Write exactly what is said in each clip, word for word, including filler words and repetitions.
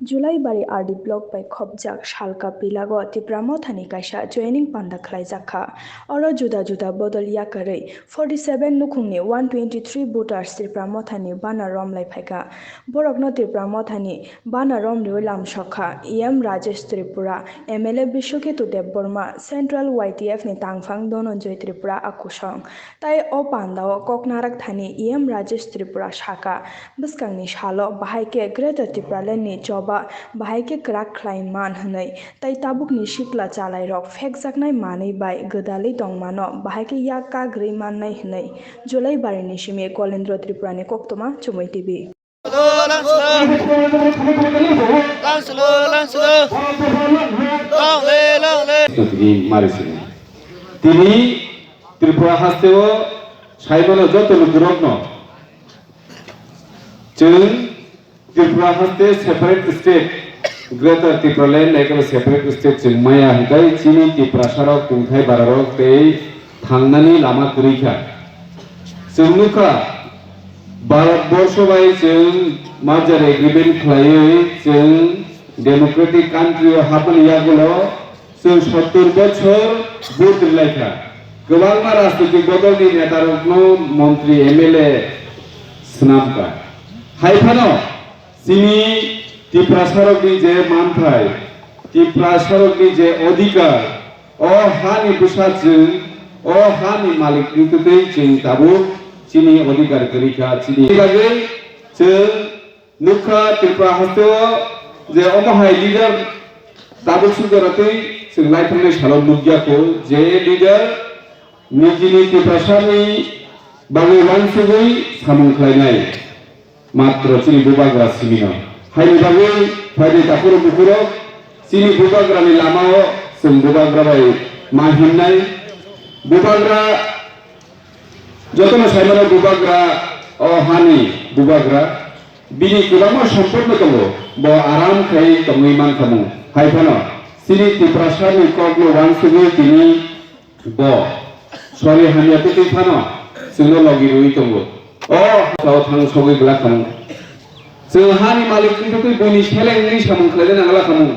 Julaibari R D block bai khopjak Salka Pilago Tipra Mothani kaisa joining panda khlaijak kha. Oro juda juda bodol yakarwi forty seven nukhungni one twenty three voters Tipra Mothani bana romlai phaikha. Borokno Tipra Mothani bana romriwi lamsok kha E M Rajesh Tripura, M L A Biswaketu Debbarma, Central Y T F ni tangphang Dhananjay Tripura a kusong. Tai o pandao kok narak thani E M Rajesh Tripura saka, bwskangni salo bahai khe Greater Tipraland ni choba bahai khe kwrak khlai man hwnwi, tai tabukni sikla chalairok phekjaknai manwi bai gwdalwi tongmano bahai khe yak kagrwi mannai hwnwi Julaibari ni simi Kolendro Tripura ni koktwma Chumui T V. Langslo, langslo. Langslo, langslo. Longle, longle. Tini mari sini. Tini Tripura hasteo saimano joto lukurokno. Chwng Tripura haste separate state, Greater Tipraland naikhe separate state chwng maya hwnkhe chini Tiprasarok kungthai bararok tei thangnani lama kwrwi kha. Chwng nukha, Bharat borsho bai chwng merger agreement khlaiwi chwng democratic country o hapmani yagulo chwng sottor bochor vote rwlaikha. Kwbangma rajnitik bodolni netarokno montri M L A swnamkha. Hai phano chini Tiprasarokni je manthai, Tiprasarokni je odhikar, o hani bwsa chwng, o hani malik wngtwi chwng tabuk chini odhikar kwrwi kha, chini bagwi chwng nukha Tripura hasteo je omo hai leader tabuk sukjak ratwi chwng lai thangnai salo nukya kho je leader nijini Tiprasani bagwi uansugwi samung khlainai. Matro chini bubagra simino. Haini bagwi phaidi takhurok bukhurok chini bubagrani lamao chwng bubagra bai ma himnai. Bubagra jotono saimano bubagra o hani bubagra bini kwbangma sompotno tongo, bo aram khai tongwi mankhamu. Hai phano chini Tiprasani kokno uansugwi tini Bo sori hamya twi phano chwngno logi rwwi tongo. O sao thang sogwi glak khamu. Chwng hani malik wngwi twi buini seleng wngwi samung khlaina nangla khamu.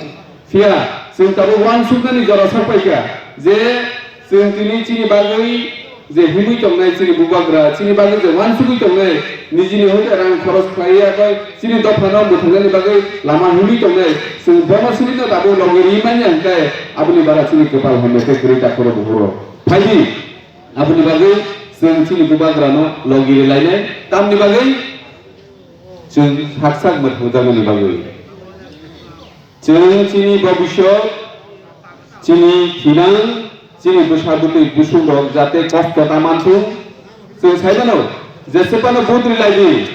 Phiya chwng tabuk uansuknani jora sokpaikha je chwng tini chini bagwi je himwi tongnai chini bubagra, chini bagwi je uansugwi tongnai, nijini hwnwi rang khoros khlaiya bai chini dophano mwthangjakni bagwi lama himwi tongnai. Chwng bono simi no tabuk logi rwi manya hwnkhe aboni bara chini kwpal hamya khe kwrwi takhuro bukhuro. Phaidi, aboni bagwi chwng chini bubagrano logi rwlainai, tamni bagwi chwng sak sak mwthangjakmani bagwi. Chwng chini bobiswt, chini thinang, chini bwsa bwtwi busungrok jate kosto ta manthung. Chwng sai mano, jese phano vote rwlaidi,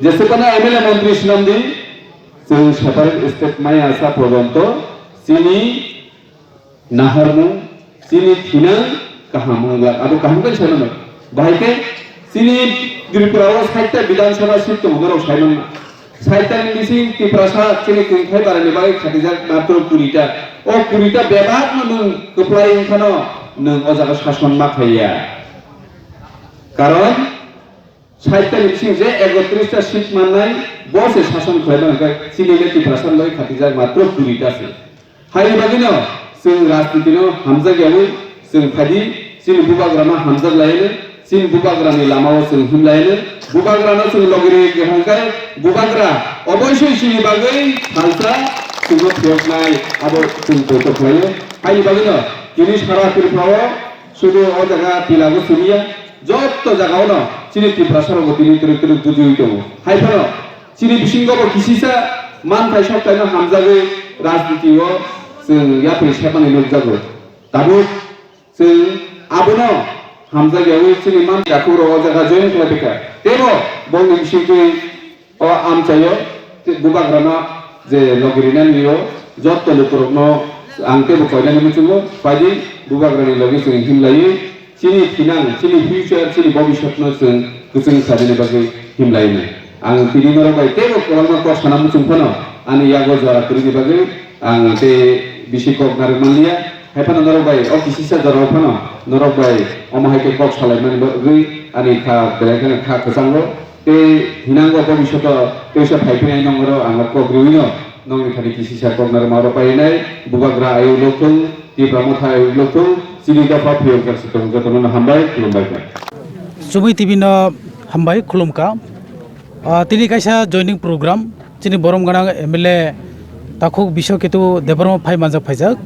jese phano M L A montri swnamdi, chwng separate state maya sa porjonto chini naharmung, chini thinang kaham wngya, abo kaham khe sai mano. Bahai khe chini Tripura o sait ta Bidhan Sabha seat tongo, norok sai mano. Sait ta ni bising Tiprasa chini kungthai barani bagwi khatijak matro kuri ta. O kuri ta bebak no nwng kwplai wngkhano nwng o jaga sason ma khaiya. Karon sait ta ni bising je ekotris ta seat mannai, bo se sason khlai mano, hwnkhe chini le Tiprasa ni bagwi khatijak matro kuri ta se. Haini bagwino chwng rajniti no hamjak yaui chwng phaidi, chini bubagra no hamjak laiano, chini bubagra ni lama o chwng himlaiano, bubagra no chwng logi rwi kaham khe bubagra oboisoi chini bagwi salsa chwngno phiyoknai abo chwng poito khlaio. Haini bagwino tini sara Tripura o sudu o jaga Tilago simiya, jotto jaga o no chini Tiprasa rok bo tini twrwk twrwk bujiwi tongo. Hai phano chini bisingo bo kisisa manthai sokthai no hamjagwi rajniti o chwng yapri sepmani nukjago. Tabuk chwng abono hamjak yaui chini man takhuk rok o jaga join khlai bikha. Tebo bongni bisingtwi o amchaio bubagrano je logi rinani o jotto lukurokno ang tebo koinani muchungo, phaidi bubagrani logi chwng himlaiwi chini thinang, chini future, chini bobiswtno chwng kwchwng khlainani bagwi himlaino. Ang tini norok bai teibo kwbangma kok sana muchung phano ani yago jora kwrwini bagwi ang tei bisi kok narwk manliya. Hai phano norok bai o kisisa jorao phano norok bai omo hai khe kok salaimani bagwi ani kha belai kheno kha kwchango. Tei hinango bhobisyoto teisa phaiphinai nongoro ang kok riwino nongni thani kisisa kok narwkma rw painai, bubagra ayuk lokthung, Tipra Motha ayuk lokthung, chini dopha phiyokjak se tong jotono no hambai, khulumbai kha. Chumui T V no hambai, khulumkha. Ah, tini kaisa joining program, chini borom gwnang M L A takhuk Biswaketu Debbarma phai manjak phaijak,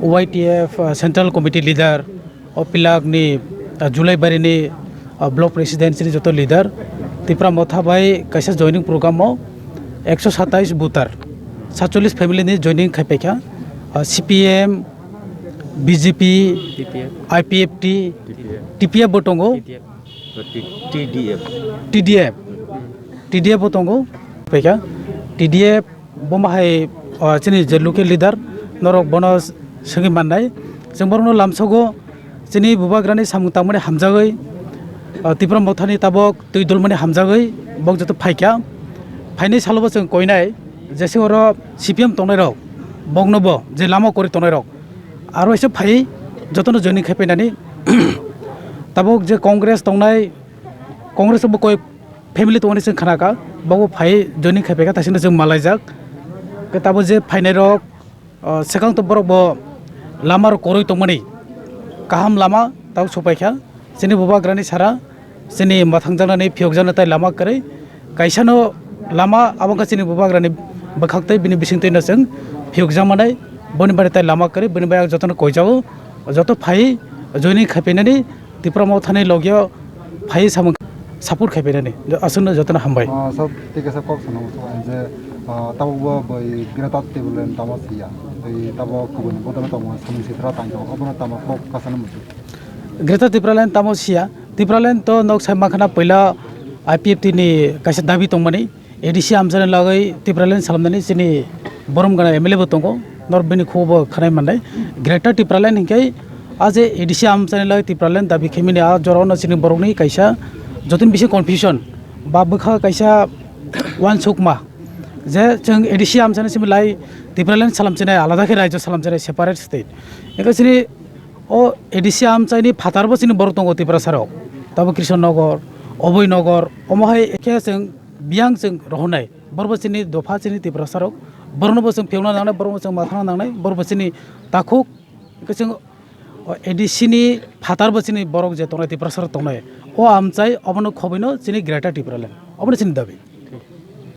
Y T F, ah, Central Committee leader, o pilak ni, ah, July bari ni, ah, block president chini joto leader, Tipra Motha bai kaisa joining program o ekso satais voter, satchollis family ni joining khai paikha, ah, C P M, B J P, T P F. I P F T, T P F. T P F bo tongo. T D F. T D F. T D F. T D F bo tongo. Paikha. T D F bo ma hai, ah, chini je local leader norok bono swngwi mannai. Chwng borokno lamsogo chini bubagrani samung tangmani hamjagwi, ah, Tipra Mothani tabok twi dulmani hamjagwi bok joto phaikha. Phainai salobo chwng koinai jese oro C P M tongnairok boknobo je lama kwrwi tongnairok aro waisa phai jotono joining khai painani. Tabok je Congress tongnai, Congress bo koi family tongmani chwng khnakha, bobo phai joining khai paikha, taisino chwng malaijak. Khe tabok je phainairok, ah, swkang to borok bo lama rok kwrwi tongmani, kaham lama tabok sopaikha. Chini bubagrani sara chini mwthangjaknani phiyokjaknai tai lama kwrwi. Kaisano lama abo wngkha chini bubagrani bwkhak tei bini bisingtwino chwng phiyokjakmanai. Boni bai tai lama kwrwi, boni bai ang jotono koijago, joto phai joining khai painani. Tipra Mothani logio phai samung support khai painani, aswkno jotono hambai. Ah, sir, tei kaisa kok sana muchungo je, ah, tabukbo bai Greater Tipraland tamo siya, tei tabuk kubuni bodol tamo samung sitra tangkha, obono tamo kok kasano muchung. Greater Tipraland tamo siya, Tipraland to nok sai makhana puila I P F T ni kaisa dabi tongmani, A D C amchaini logwi Tipraland salamnani chini borom gana M L A bo tongo, nor bini khubo khanai mannai. Greater Tipraland hinkhe a je A D C amchaini logwi Tipraland dabi khaimani a jorao no chini borokni kaisa jotoni bising confusion ba bwkha kaisa uansukma je chwng A D C amchaini simi lai Tipraland salamchinai alada khe raijyo salamchinai separate state. Hinkhe chini o A D C amchaini phatarbo chini borok tongo Tiprasarok. Tabo Krishan Nagar, Oboi Nagar, omo hai khe chwng biyang chwng rohornai. Borokbo chini dopha chini Tiprasarok. Borokno bo chwng phiyokna nangnai, borokno chwng mathana nangnai, borokbo chini takhuk. Hwnkhe chwng o A D C ni phatarbo chini borok je tongnai, Tiprasarok tongnai. O amchai obono khoboino chini Greater Tipraland. Obono chini dabi.